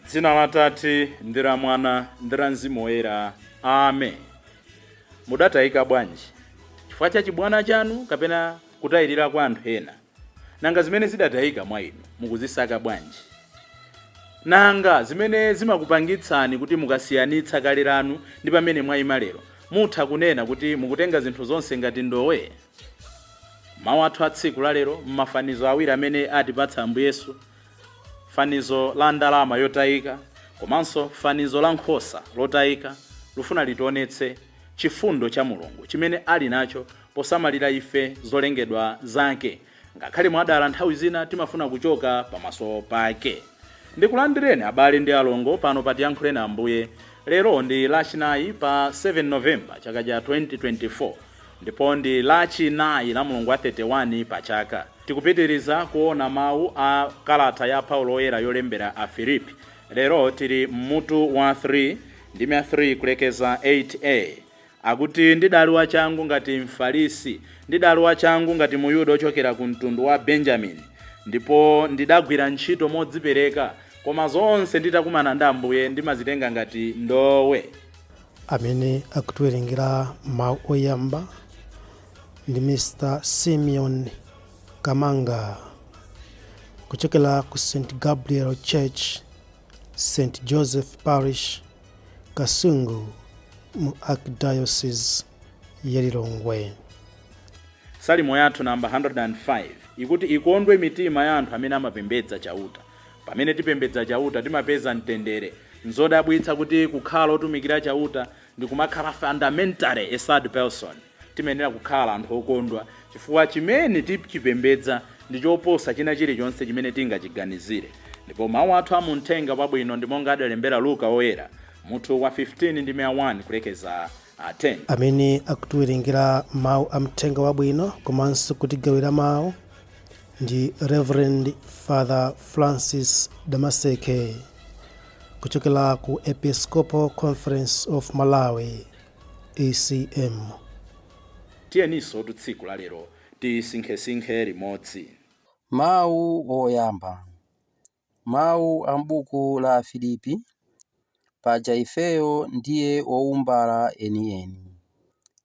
Dzina la Tate ndi la Mwana ndi la Mzimu Woyera, amen. Mudatayika bwanji? Chifukwa cha chibwana chanu kapena kutayirira kwa anthu ena? Nanga zimene zidatayika mwa inu mukuzisaka bwanji? Nanga zimene zimakupangitsani kuti mukasiyanitsa kale lanu ndi pamene mwayima lero, mutha kunena kuti mukutenga zinthu zonse ngati ndowe? Mawu athu a tsiku la lero m'mafanizo awiri amene atipatsa Ambuye Yesu, fanizo la ndalama yotayika komanso fanizo la nkhosa lotayika, lufuna litionetse chifundo cha Mulungu chimene ali nacho posamalira ife zolengedwa zake, ngakhale mwadala nthawi zina timafuna kuchoka pamaso pake. Ndikulandireni abale ndi alongo pano pa Tiyankhuleni Ambuye. Lero ndi Lachinayi pa 7 November chaka cha 2024 ndipo ndi Lachinayi la mulungu wa 31 pa chaka. Tikupitiriza kuona mawu a kalata ya Paulo Woyera yolembera Afilipi. Lero tili mmutu wa 3 ndime ya 3 kulekeza 8a. Akuti ndidali wachangu ngati Mfarisi, ndidali wachangu ngati Muyuda ochokera ku mtundu wa Benjamini, ndipo ndidagwira ntchito modzipereka, koma zonse nditakumana ndi Ambuye ndimazitenga ngati ndowe. Amene akutiwerengera mawu oyamba ndi Mr Simeon Kamanga kuchokera ku St Gabriel Church, St Joseph Parish, Kasungu mu Archdiocese ya Lilongwe. Salimo yathu namba 105 ikuti ikondwe mitima ya anthu amene amapembedza Chauta. Pamene tipembedza Chauta timapeza mtendere. Nzodabwitsa kuti kukhala otumikira Chauta ndi kumakhala fundamentally a sad person. Timayenera kukhala anthu okondwa chifukwa chimene tichipembedza ndi choposa china chilichonse chimene tingachiganizire. Ndipo mawu athu a muthenga wabwino ndi monga adalembera Luka Woyera mutu wa 15 ndime ya 1 kulekeza 10. Amene akutiwerengera mawu a mthenga wabwino komanso kutigawira mawu ndi Reverend Father Francis Damaseke kuchokera ku Episcopal Conference of Malawi, ECM. Tiyeninso tsiku la lero tisinkhesinkhe limodzi. Mawu oyamba. Mawu a m'buku la Afilipi. Paja ifeyo ndiye owumbala enieni,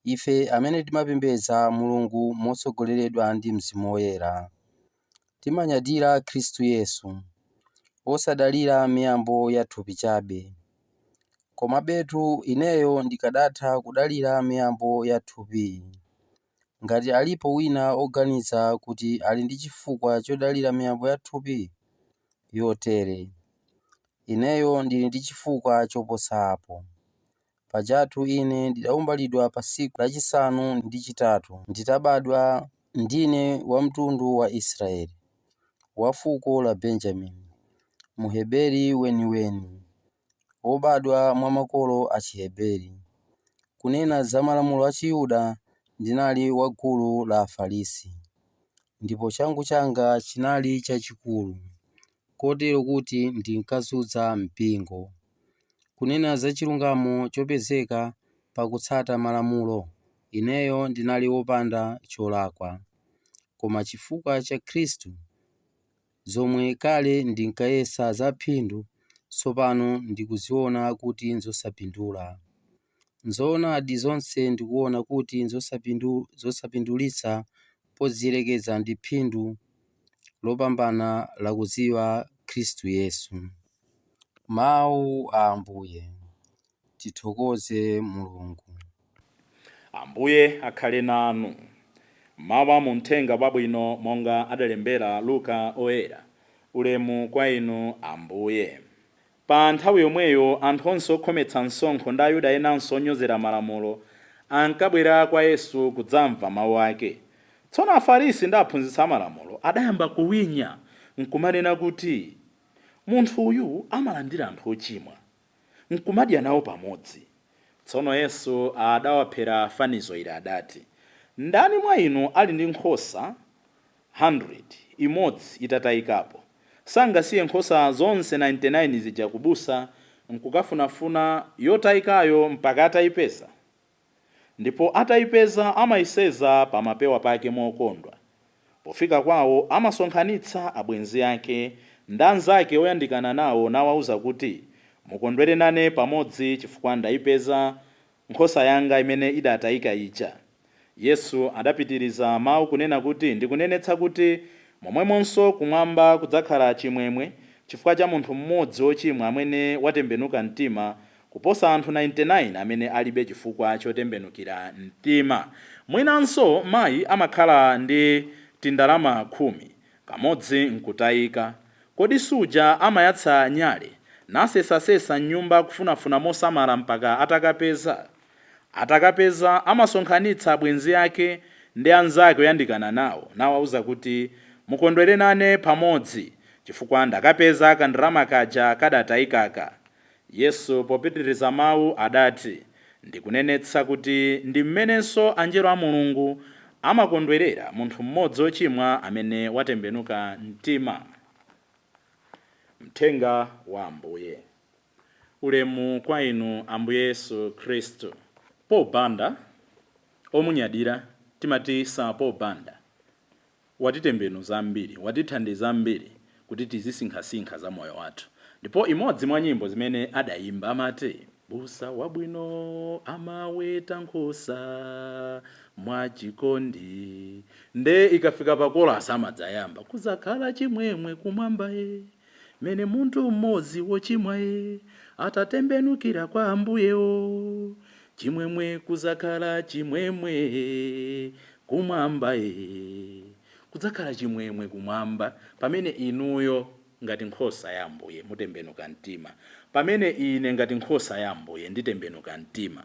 ife amene timapembedza Mulungu motsogoleredwa ndi Mzimu Woyera. Timanyadira Khristu Yesu, osadalira miyambo ya thupi chabe. Komabetu ineyo ndikadatha kudalira miyambo ya thupi. Ngati alipo wina oganiza kuti ali ndi chifukwa chodalira miyambo ya thupi yotere, ineyo ndili ndi chifukwa choposa apo. Pajatu ine ndidawumbalidwa pa tsiku lachisanu ndi chitatu, nditabadwa, ndine wa mtundu wa Israeli, wa fuko la Benjamini, Muheberi weniweni, wobadwa mwa makolo a Chiheberi. Kunena za malamulo a Chiyuda, ndinali wa gulu la Afarisi, ndipo changu changa chinali chachikulu, kotero kuti ndinkazunza mpingo. Kunena za chilungamo chopezeka pakutsata malamulo, ineyo ndinali wopanda cholakwa. Koma chifukwa cha Khristu, zomwe kale ndinkayesa za phindu, tsopano ndikuziona kuti nzosapindula. Nzoonadi zonse ndikuona kuti nzosapindulitsa poziyerekeza ndi phindu lopambana lakudziwa Khristu Yesu. Mawu a Ambuye. Tithokoze Mulungu. Ambuye akhale nanu. Mawu a muthenga wabwino monga adalembera Luka Oyera. Ulemu kwa inu Ambuye. Pa nthawi yomweyo anthu onse okhometsa msonkho ndi Ayuda enanso onyozera malamulo ankabwera kwa Yesu kudzamva mawu ake. Tsono Afarisi ndi aphunzitsi amalamulo adayamba kuwinya nkumanena kuti, Munthu uyu amalandira anthu ochimwa, nkumadya nawo pamodzi. Tsono Yesu adawaphera fanizo ili adati, Ndani mwa inu ali ndi nkhosa 100, imodzi itatayikapo, sangasiye nkhosa zonse 99 zija kubusa Nkukafunafuna yotayikayo mpaka atayipeza. Ndipo atayipeza amayiseza pamapewa pake mokondwa. Pofika kwawo amasonkhanitsa abwenzi ake ndi anzake oyandikana nawo nawawuza kuti, mukondwere nane pamodzi chifukwa ndayipeza nkhosa yanga imene idatayika ija. Yesu adapitiriza mawu kunena kuti, ndikunenetsa kuti momwemonso kumwamba kudzakhala chimwemwe chifukwa cha munthu mmodzi wochimwa amene watembenuka mtima, kuposa anthu 99 amene alibe chifukwa chotembenukira mtima. Mwinanso mayi amakhala ndi tindalama 10, kamodzi nkutayika. Kodi suja amayatsa nyale nasesasesa mnyumba kufunafuna mosamala mpaka atakapeza? Atakapeza amasonkhanitsa abwenzi ake ndi anzake oyandikana nawo nawawuza kuti, mukondwere nane pamodzi chifukwa ndakapeza kandalama kaja kadatayikaka. Yesu popitiriza mawu adati, ndikunenetsa kuti ndi mmenenso anjelo a Mulungu amakondwerera munthu mmodzi wochimwa amene watembenuka mtima. Mthenga wa Ambuye. Ulemu kwa inu Ambuye Yesu Khristu. Paul Banda, omunyadira timati Sir Paul Banda, watitembenuza ambiri, watithandiza ambiri kuti tizisinkhasinkha za moyo wathu. Ndipo imodzi mwa nyimbo zimene adayimba amati, busa wabwino amaweta nkhosa mwachikondi. Nde ikafika pa chorus amadzayamba, kuzakhala chimwemwe kumwamba ye, mene munthu mmodzi wochimwa ye atatembenukira kwa Ambuyewo, chimwemwe kuzakhala chimwemwe kumwamba ye. Kudzakhala chimwemwe kumwamba pamene inuyo ngati nkhosa ya Ambuye mutembenuka mtima, pamene ine ngati nkhosa ya Ambuye nditembenuka mtima.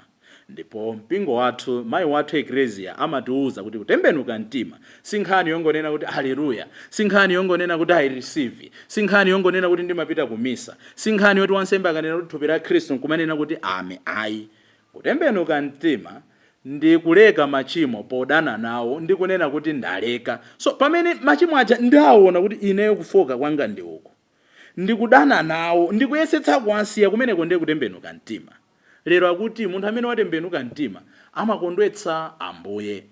Ndipo mpingo wathu, mayi wathu Eklesia, amatiwuza kuti kutembenuka mtima si nkhani yongonena kuti haleluya, si nkhani yongonena kuti I receive, si nkhani yongonena kuti ndimapita ku misa, si nkhani yoti wansembe akanena kuti thupi la Khristu nkumanena kuti ame. Ayi, kutembenuka mtima ndi kuleka machimo podana nawo ndi kunena kuti ndaleka. So pamene machimo aja ndaona kuti ineyo kufoka kwanga ndi uku, ndikudana nawo, ndikuyesetsa kuwasiya, kumeneko ndiye kutembenuka mtima. Lero akuti munthu amene watembenuka mtima amakondwetsa Ambuye,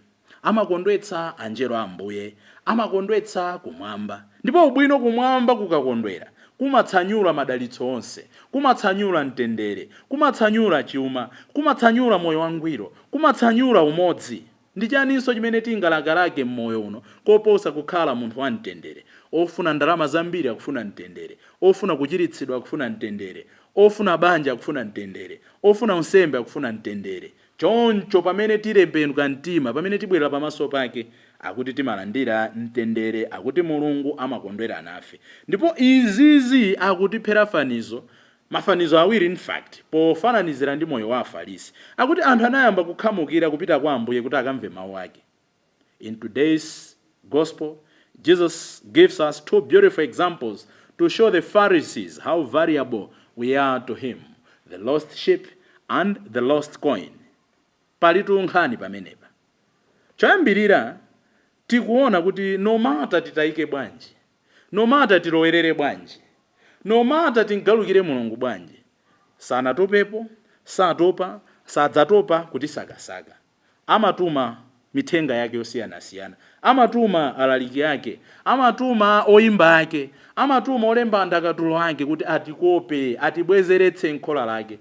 amakondwetsa anjelo a Ambuye, amakondwetsa kumwamba. Ndipo ubwino kumwamba kukakondwera kumatsanyula madalitso onse, kumatsanyula mtendere, kumatsanyula chuma, kumatsanyula moyo wangwiro, kumatsanyula umodzi. Ndi chaninso chimene tingalakalake m'moyo uno koposa kukhala munthu wamtendere? Ofuna ndalama zambiri akufuna mtendere, ofuna kuchiritsidwa akufuna mtendere, ofuna banja akufuna mtendere, ofuna unsembe akufuna mtendere. Choncho pamene titembenuka mtima, pamene tibwera pamaso pake, akuti timalandira mtendere, akuti Mulungu amakondwera nafe. Ndipo izizi akutiphera fanizo, mafanizo awiri in fact, pofananizira ndi moyo wa Afarisi. Akuti anthu anayamba kukhamukira kupita kwa Ambuye kuti akamve mawu ake. In today's gospel, Jesus gives us two beautiful examples to show the Pharisees how valuable we are to him, the lost sheep and the lost coin. Palitu nkhani pamenepa. Choyambirira tikuona kuti no matter titayike bwanji, no matter tilowerere bwanji, no matter tingalukire Mulungu bwanji, sanatopepo, satopa, sadzatopa kutisakasaka. Amatuma mithenga yake yosiyanasiyana, amatuma alaliki ake, amatuma oyimba ake, amatuma olemba ndakatulo ake kuti atikope, atibwezeretse nkhola lake.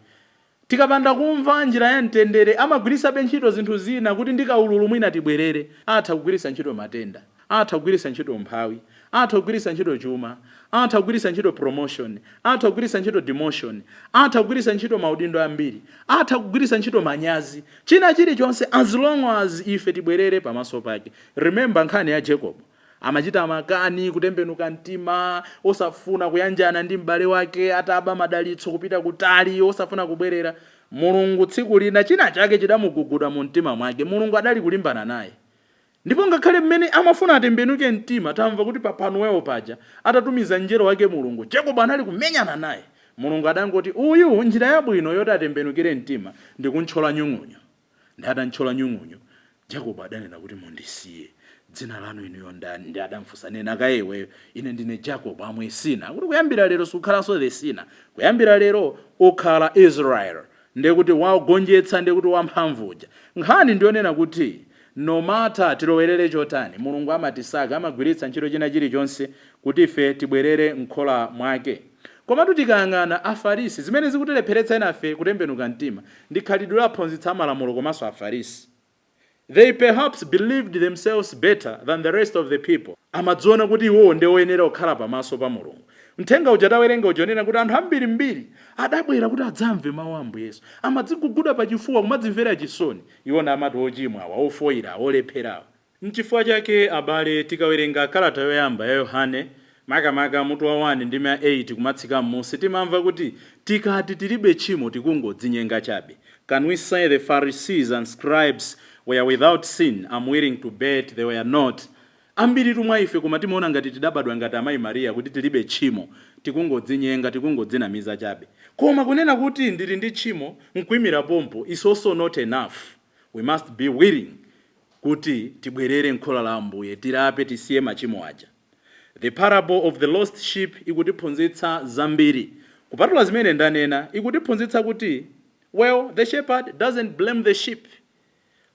Tikapanda kumva njira ya mtendere, amagwiritsabe ntchito zinthu zina kuti ndi kaululu mwina tibwerere. Atha kugwiritsa ntchito matenda, atha kugwiritsa ntchito umphawi, atha kugwiritsa ntchito chuma, atha kugwiritsa ntchito promotion, atha kugwiritsa ntchito demotion, atha kugwiritsa ntchito maudindo ambiri, atha kugwiritsa ntchito manyazi, china chilichonse as long as ife tibwerere pamaso pake. Remember nkhani ya Jacob, amachita makani kutembenuka mtima, osafuna kuyanjana ndi m'bale wake ataba madalitso kupita kutali, osafuna kubwerera. Mulungu tsiku lina china chake chidamuguguda mu mtima mwake, Mulungu adali kulimbana naye. Ndipo ngakhale mmene amafuna atembenuke mtima, tamva kuti pa Panuelo paja atatumiza mngelo wake Mulungu, Jacob anali kumenyana naye. Mulungu adangoti uyu njira yabwino yoti atembenukire mtima ndi kuntchola nyung'unyu. Ndi atantchola nyung'unyu, Jacob adanena kuti mundisiye. Dzina lanu inuyo ndani? Ndi adamfunsa, nena kaye iweyo. Ine ndine Jacob, am a sinner. Kuti kuyambira lero sukhalanso the sinner, kuyambira lero ukhala Israel, ndekuti wagonjetsa, ndekuti wamphamvuja. Nkhani ndiyonena kuti no matter tilowerere chotani, Mulungu amatisaka, amagwiritsa ntchito china chilichonse kuti ife tibwerere mkhola mwake. Komatu tikayang'ana Afarisi, zimene zikutilepheretsa enafe kutembenuka mtima ndi khalidwe la aphunzitsi amalamulo komanso Afarisi. They perhaps believed themselves better than the rest of the people. Amadziona kuti iwowo ndi oyenera kukhala pamaso pa Mulungu. Mthenga uja tawerenga uja onena kuti anthu ambirimbiri adabwera kuti adzamve mawu a Ambuye Yesu, amadziguguda pachifuwa, kumadzimvera chisoni. Iwona amati ochimwa awa, ofoyira, olepherawa. Nchifukwa chake, abale, tikawerenga kalata yoyamba ya Yohane, makamaka mutu wa 1 ndi 8 kumatsika m'munsi, timamva kuti tikati tilibe tchimo, tikungodzinyenga chabe. Can we say the Pharisees and scribes were without sin? I'm willing to bet they were not. Ambiri tumwa ife, koma timaona ngati tidabadwa ngati amayi Mariya, kuti tilibe tchimo, tikungodzinyenga, tikungodzinamiza chabe. Koma kunena kuti ndili ndi tchimo nkuyimira pompo is also not enough. We must be willing kuti tibwerere m'khola la Ambuye, tilape, tisiye machimo aja. The parable of the lost sheep ikutiphunzitsa zambiri kupatula zimene ndanena. Ikutiphunzitsa kuti, well, the shepherd doesn't blame the sheep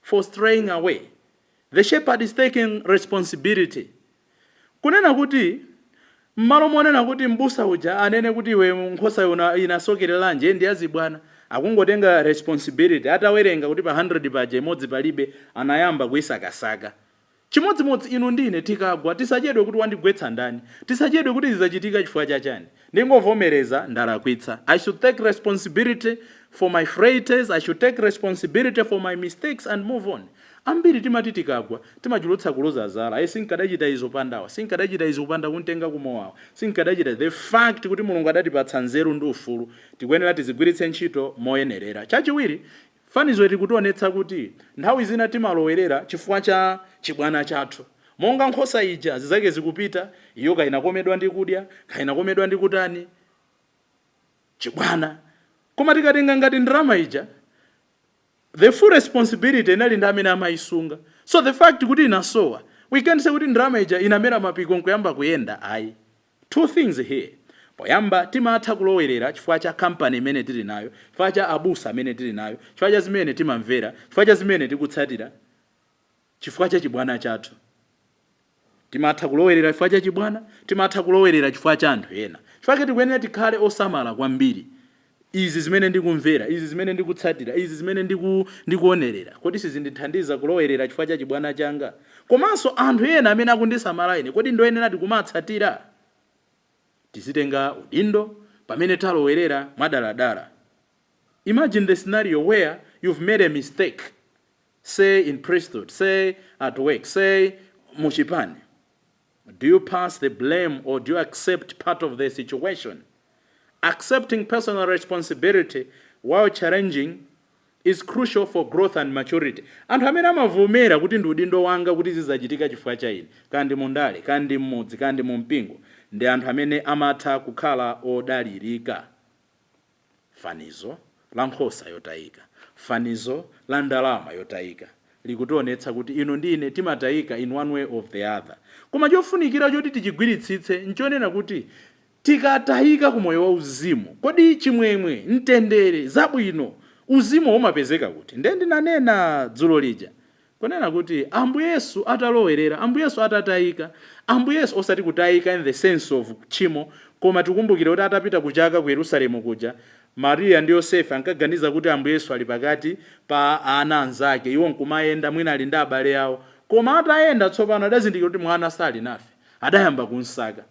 for straying away. The shepherd is taking responsibility. Kunena kuti m'malo monena kuti mbusa uja anene kuti iwe nkhosa inasokereranji, ndi azibwana, akungotenga responsibility. Atawerenga kuti pa 100 paja imodzi palibe, anayamba kuyisakasaka. Chimodzimodzi inu ndine, tikagwa tisachedwe kuti wandigwetsa ndani, tisachedwe kuti zizachitika chifukwa chachani. Ndingovomereza ndalakwitsa. I should take responsibility for my frailties, I should take responsibility for my mistakes and move on. Ambiri timati tikagwa timachulutsa kuloza zala: ayi, sinkadachita izo pandawa, sinkadachita izo kupanda kuntenga kumowawa, sinkadachita. The fact kuti Mulungu adatipatsa nzeru ndi ufulu, tikuyenera tizigwiritse ntchito moyenerera. Chachiwiri, fanizo likutionetsa kuti nthawi zina timalowerera chifukwa cha chibwana chathu. Monga nkhosa ija, zizake zikupita, iyo kainakomedwa ndi kudya, kainakomedwa ndi kutani, chibwana. Koma tikatenga ngati ndalama ija, the full responsibility inali ndi amene amayisunga. So the fact kuti inasowa, we can't say kuti ndalama ija inamera mapiko nkuyamba kuyenda, ayi. Two things here. Poyamba, timatha kulowerera chifukwa cha kampani imene tili nayo, chifukwa cha abusa amene tili nayo, chifukwa cha zimene timamvera, chifukwa cha zimene tikutsatira, chifukwa cha chibwana chathu. Timatha kulowerera chifukwa cha chibwana, timatha kulowerera chifukwa cha anthu ena. Chifukwa tikuyenera tikhale osamala kwambiri. Izi zimene ndikumvera, izi zimene ndikutsatira, izi zimene ndikuonerera, kodi sizindithandiza kulowerera chifukwa cha chibwana changa? Komanso anthu ena amene akundisamala ine, kodi ndoyenera tikumatsatira? Tizitenga udindo pamene talowerera mwadaladala. Imagine the scenario where you've made a mistake, say in priesthood, say at work, say muchipani. Do you pass the blame or do you accept part of the situation? Accepting personal responsibility while challenging is crucial for growth and maturity. Anthu amene amavomera kuti ndi udindo wanga, kuti zizachitika chifukwa cha ine, kandi mundale, kandi mmudzi, kandi mumpingo, ndi anthu amene amatha kukhala odalirika. Fanizo la nkhosa yotayika, fanizo la ndalama yotayika likutionetsa kuti inu ndi ine timatayika in one way or the other. Koma chofunikira choti tichigwiritsitse nchonena kuti tikatayika ku moyo wauzimu, kodi chimwemwe, mtendere, zabwino, uzimu umapezeka kuti? Ndiye ndinanena dzulo lija kunena kuti Ambuye Yesu atalowerera, Ambuye Yesu atatayika, Ambuye Yesu osati kutayika in the sense of tchimo, koma tikumbukire kuti atapita kuchaka ku Yerusalemu kuja, Mariya ndi Yosefe ankaganiza kuti Ambuye Yesu ali pakati pa ana anzake, iwo nkumayenda, mwina ali ndi abale awo. Koma atayenda tsopano adazindikira kuti mwana sali nafe, adayamba kunsaka.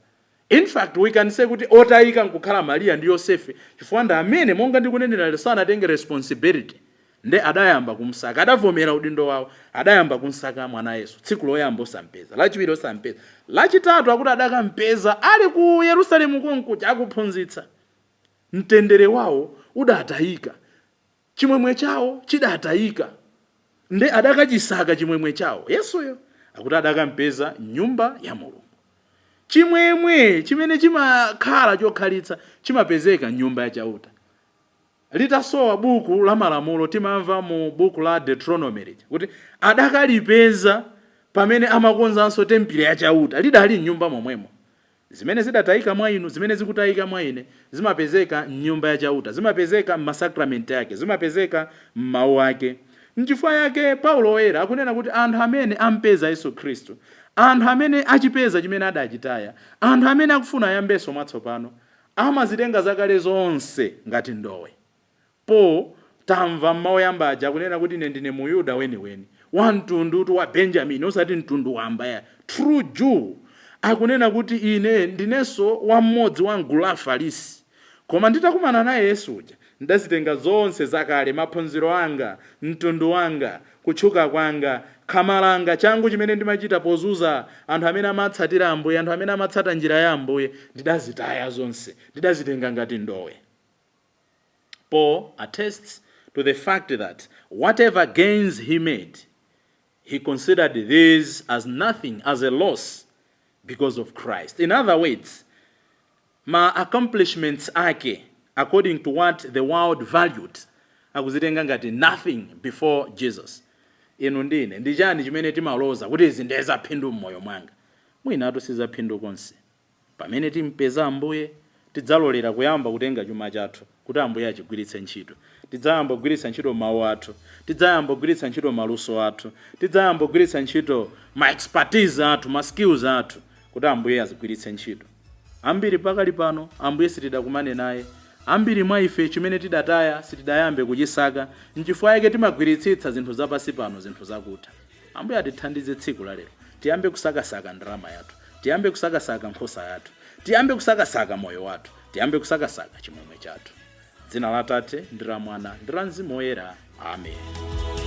In fact, we can say kuti otayika nkukhala Mariya ndi Yosefe, chifukwa ndi amene, monga ndikunenera lero, sanatenge responsibility. Nde adayamba kumsaka, adavomera udindo wawo, adayamba kumsaka mwana Yesu. Tsiku loyamba osampeza, lachiwiri osampeza, lachitatu akuti adakampeza ali ku Yerusalemu konkuja akuphunzitsa. Mtendere wawo udatayika, chimwemwe chawo chidatayika, nde adakachisaka chimwemwe chawo. Yesuyo akuti adakampeza nyumba ya Mulungu. Chimwemwe chimene chimakhala chokhalitsa chimapezeka mnyumba ya Chauta. Litasowa buku la malamulo, timamva mu buku la Deuteronomy lija kuti adakalipeza Pamene amakonzanso tempile yachauta, lidali mnyumba momwemo. Zimene zidatayika mwa inu, zimene zikutayika mwa ine, zimapezeka mnyumba yachauta, zimapezeka m'masakramenti ake, zimapezeka m'mawu ake. Nchifukwa yake Paulo Woyera akunena kuti anthu amene ampeza Yesu Khristu, anthu amene achipeza chimene adachitaya, anthu amene akufuna ayambenso mwatsopano, amazitenga zakale zonse ngati ndowe. Paul, tamva mmawu yamba aja, akunena kuti ine ndine Muyuda weniweni, wa mtundu wa Benjamini, osati mtundu wamba ya true Jew. Akunena kuti ine ndinenso wam'modzi wa mgulu la Afarisi, koma nditakumana naye Yesu uja, ndazitenga zonse zakale, maphunziro anga, mtundu wanga, kutchuka kwanga, khama langa, changu chimene ndimachita pozunza anthu amene amatsatira Ambuye, anthu amene amatsata njira ya Ambuye, ndidazitaya zonse, ndidazitenga ngati ndowe. Paul attests to the fact that whatever gains he made, he considered these as nothing, as a loss, because of Christ. In other words, ma accomplishments ake, according to what the world valued, akuzitenga ngati nothing before Jesus. Inu ndine, ndi chani chimene timaloza kuti izi ndiye zaphindu m'moyo mwanga? Mwinatu sizaphindu konse. Pamene timpeza Ambuye, tidzalolera kuyamba kutenga chuma chathu kuti Ambuye achigwiritse ntchito. Tidzayamba kugwiritsa ntchito mawu athu, tidzayamba kugwiritsa ntchito maluso athu, tidzayamba kugwiritsa ntchito ma expertise athu, ma skills athu, kuti Ambuye azigwiritse ntchito. Ambiri pakali pano Ambuye sitidakumane naye. Ambiri mwa ife chimene tidataya sitidayambe kuchisaka. Nchifukwa yake timagwiritsitsa zinthu zapasi pano, zinthu zakutha. Ambuye atithandize tsiku la lero, tiyambe kusakasaka ndalama yathu, tiyambe kusakasaka nkhosa yathu, tiyambe kusakasaka moyo wathu, tiyambe kusakasaka chimwemwe chathu. Dzina la Tate ndi la Mwana ndi la Mzimu Woyera, amen.